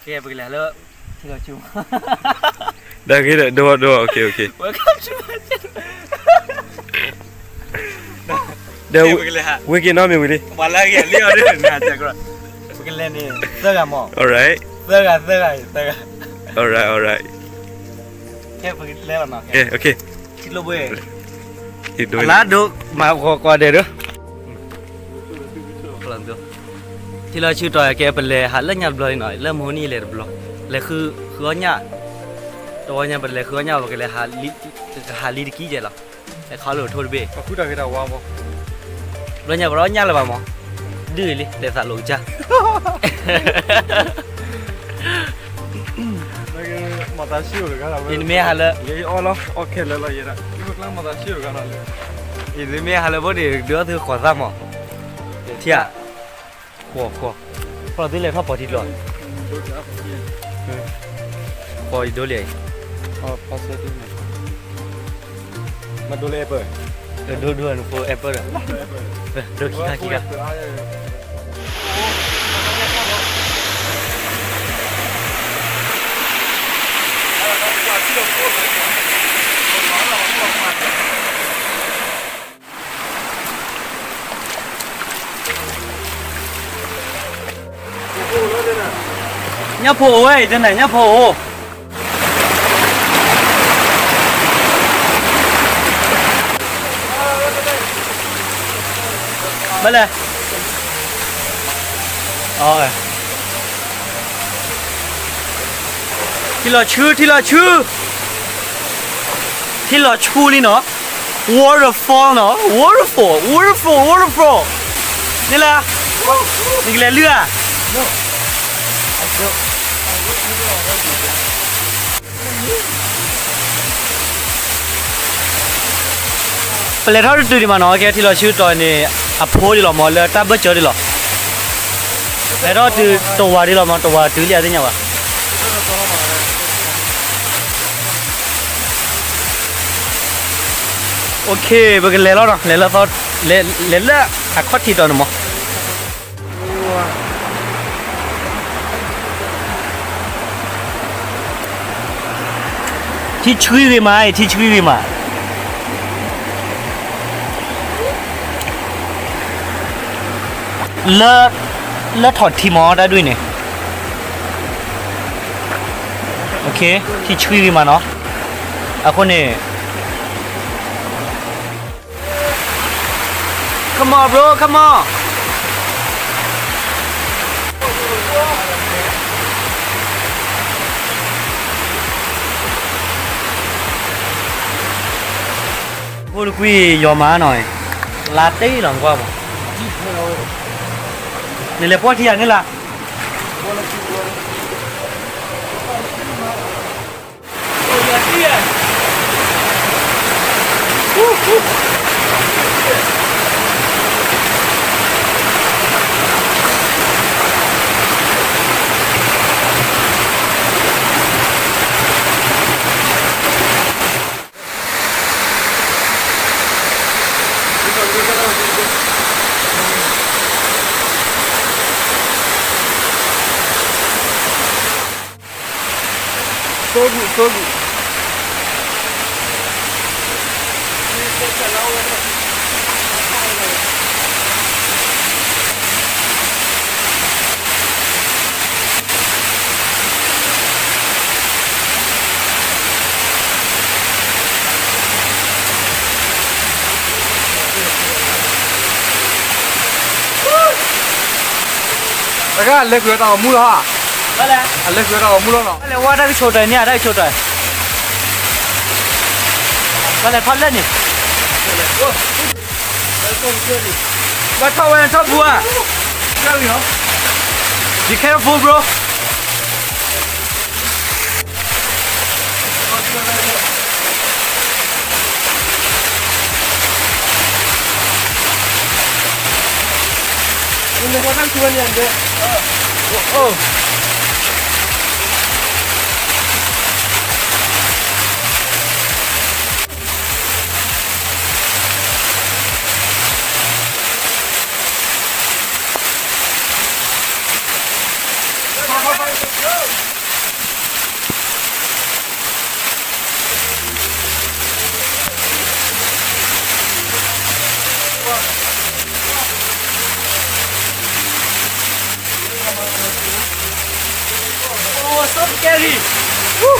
ကဲ ပကလဲၤလၢ ထံလီၤဆူ တၢ်ဂ့ၢ်ဒီး ဒိ ဒိ okay okay ဒီး ဝံၤက့ၤနီတမံၤဝံၤလံ ပှၤလၢအဂ့ၤလံအီၤဒ်န့ၣ် ပကလဲၤန့ၣ် သၢဂၤမး alright သၢဂၤ သၢဂၤ သၢဂၤ alright alright ကဲ ပကလဲၤလီၤနီၤ ကဲ okay ထံကျိဘှ့ၣ် အလါဒိ မၤဂီၤကွၢ်ဒဲးဒီး ထံလီၤဆူတီၤ ကဲ ပလဲၤဟးလၢညါတဘျီလံနီၤ လၢမဟိနံၣ်လဲၤတဘျီ လဲၤဃုအီၣ်ညၣ် တဝီညါ ပလဲၤဃုအီၣ်ညၣ် ပကလဲၤ ကဟးလံတကံကဲလီၤ လဲၤခီလိာ်ထိၣ်တဘ့ၣ် ဘျီညါပှၤအီၣ်ညၣ်လၢၤဘၣ်မး ဒုးလံ လဲၤသးလိာ်ကစၢ် မၤသးဆှံအိၣ်တဂၤလီၤ နမ့ၢ်ဟးလၢ ယအီၣ်လီၤ အီၣ်ခဲလၢာ်လီၤ ယဲဒၣ် ယမ့ၢ်ဟးလၢဘိန့ၣ် ဒုးအီၣ်သုဃီၤသၣ်မး ထံဧါ ဃီၤဃီၤ ဃီၤသုလဲၤထီၣ်ပီၤထံကျိ ဃီၤယဒိလံ မၤဒိလၢ apple ဒိဒိနဖိ apple ဒီး ဒိခံခါခံခါ ညၣ်ဖိအိၣ်ဝဲအံၤတနၤ ညၣ်ဖိအိၣ် ဘၣ်လဲၣ် ထံလီၤဆူ ထံလီၤဆူ ထံလီၤဆူလံနီၤ waterfall နီၤ waterfall waterfall waterfall န့ၣ်လၢ နကလဲၤလုၢ်ဧါ ပလဲၤထီၣ်တတုၤဒံးမးနီၤ ကဲထံလီၤဆူတီၤန့ၣ် အဖိဒံးလီၤမး လၢတၢ်ဘၢၣ်စၢၤဒံးလီၤ လဲၤထီၣ်တုၤတဝၤဒံးလီၤမး တဝၤတုၤလံအသ့ၣ်ညါဘၣ် okay ပကလဲၤလီၤနီၤ လဲၤလၢ လဲၤလၢအခီၣ်ထံးတီၤန့ၣ်မး ထံဆှံဂ့ၤမးအံၤ ထံဆှံဂ့ၤမး လၢ လၢထီၣ်ထံမးတၢ်ဒွံၣ်န့ၣ် okay ထံဆှံဂ့ၤမးနီၤ အဃိန့ၣ် Come on bro, come on. ဖိတကွံာ်ယီၤမးနီၤ, လါတ့ၢ်လီၤနကွၢ်မး, နလဲၤပှီၢ်ထံယၤန့ၣ်လၢ တဂၤလဲၤကွံာ်တၢ်ဂီၤမူလီၤ, အလဲၤကွံာ်တၢ်ဂီၤမူလီၤနီၤ, လဲၤဝဲတၢ်ကဆိးတၢ်န့ၣ် တၢ်ကဆိးတၢ်, ဘၣ်လဲၤထီၣ်လၢန့ၣ် ဘၣ်ထီၣ်ဝဲထီၣ်ပူၤဧါ, Be careful bro. Oh, so scary. Woo.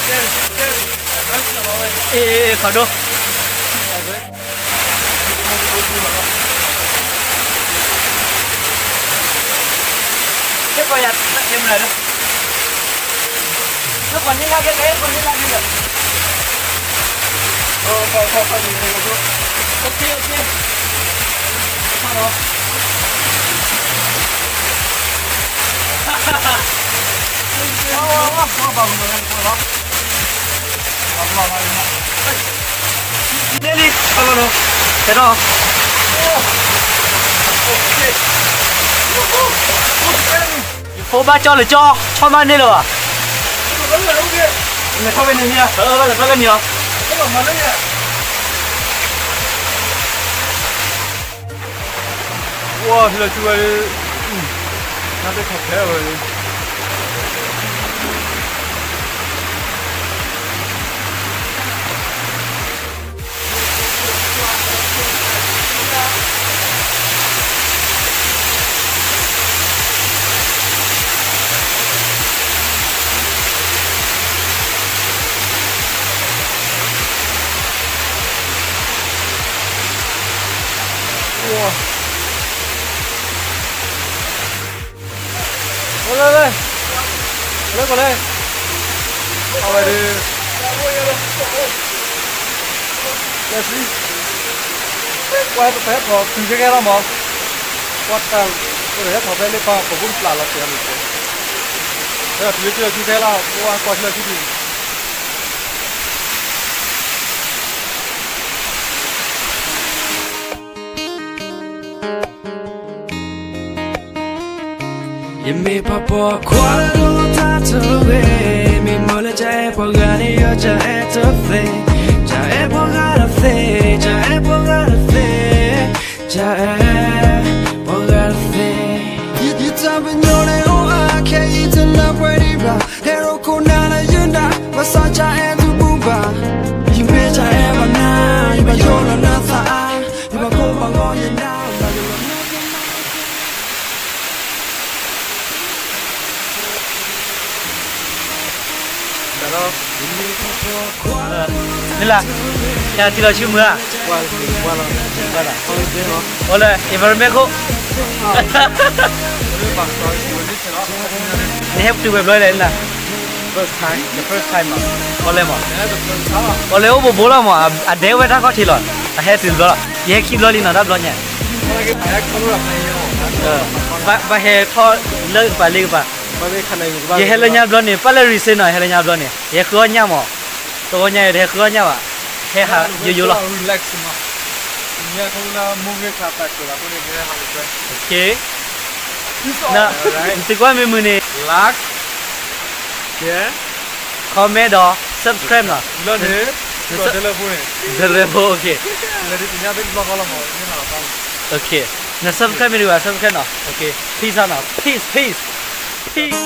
Scary, scary. Eh, eh, eh, ခီဒိၣ်. ကဲပှၤယၤခဲမနၤဒီး နကွၢ်န့ၢ်လၢကဲကဲ ကွၢ်န့ၢ်လၢကဲဒီး Okay, okay. Hello. န့ၣ်လံ ဟဲလီၤနီၤ ဟဲထီၣ် ယဖိဘၣ် ကၠီလၢကၠီ ဆီၣ်မၢ်န့ၢ်လၢၤဘၣ် လဲၤထီၣ်ဖဲန့ၣ်မ့ၢ်ဧါ လဲၤထီၣ်ဖဲန့ၣ်လီၤ ဝဲ ဟံးလီၤဆူဝဲ နၢ်တထီၣ်ဖဲဝဲ ဝဲ လၢ လၢ လၢ အဝဲဒၣ် လၢ ပှၤပဟဲထီၣ်တုၤခဲကဲလီၤမး, ပှၤတၢ် ပဟဲထီၣ်ဖဲလၢပှၤပိာ်ဘိပျၢ်လီၤတဲာ်လီၤတဲာ်, တုၤလၢထံလီၤဆူခဲလီၤ ပှၤကွၢ်ထံလီၤဆူဒံး ယမ့ၢ်ပှၤပိာ်ခွါလၢဒိၣ်ထါတဂ့ၤ, မ့ၢ်မ့ၢ်လၢကအဲၣ်ပှၤဂၤန့ၣ် ယကအဲၣ်တသ့, ကအဲၣ်ပှၤဂၤတသ့, ကအဲၣ်ပှၤဂၤတသ့, ကအဲၣ်ပှၤဂၤတသ့. ယတၢ်ပညိၣ်န့ၣ်အိၣ်အါခဲအံၤတလၢပှဲၤဒံးဘၣ်, ဟဲရိခိၣ်နၤလၢယနၤ, ဘၣ်ဆၣ်ကအဲၣ်သုပူၤဘၣ်, ယမ့ၢ်ကအဲၣ်ပှၤနၤ, ယဘၣ်ယိၣ်လီၤနၤသးအါ, ယဘၣ်ကိၢ်ဘၣ်ဂီၤယနၤ, ဘၣ်ယိၣ်လီၤနၤသးအါ. မ့ၢ်လၢ ယထံၣ်လီၤဆူမုၢ်ဧါ, အိၣ်လၢ environment ခိၣ်, နဟဲတုၤဝဲဘျီလဲၣ်လၢ first time, the first time မး, ကီၢ်လဲၣ်မး, ကီၢ်လဲၣ်အိၣ်ဘူးဘူးလီၤမး, အဒဲဝဲတၢ်ခီၣ်ထံးလီၤ, အဟဲတုၤဘျီလီၤ, ယဟဲခံဘျီလံနီၤ တၢ်ဘျီညါ ဘၣ်ဟဲထီၣ်လၢကပၤလ့ကပၤ, ယဟဲလၢညါဘျီန့ၣ် ပၣ်လဲၣ် reset နီၤ, ယဟဲလၢညါဘျီန့ၣ် ယဟဲဃုအီၣ်ညၣ်မး, တဝီညါယတဟဲဃုအီၣ်ညၣ်ဘၣ်, ဟဲဟးယိယိလီၤ. နသုကွၢ်မ့ၢ်မုာ်န့ၣ် like, share, comment ဒီး subscribe နီၤ, တရၢဖိ okay, okay, န subscribe မ့ၢ်တဂၤ subscribe နီၤ, okay, peace နီၤ, peace, peace, peace.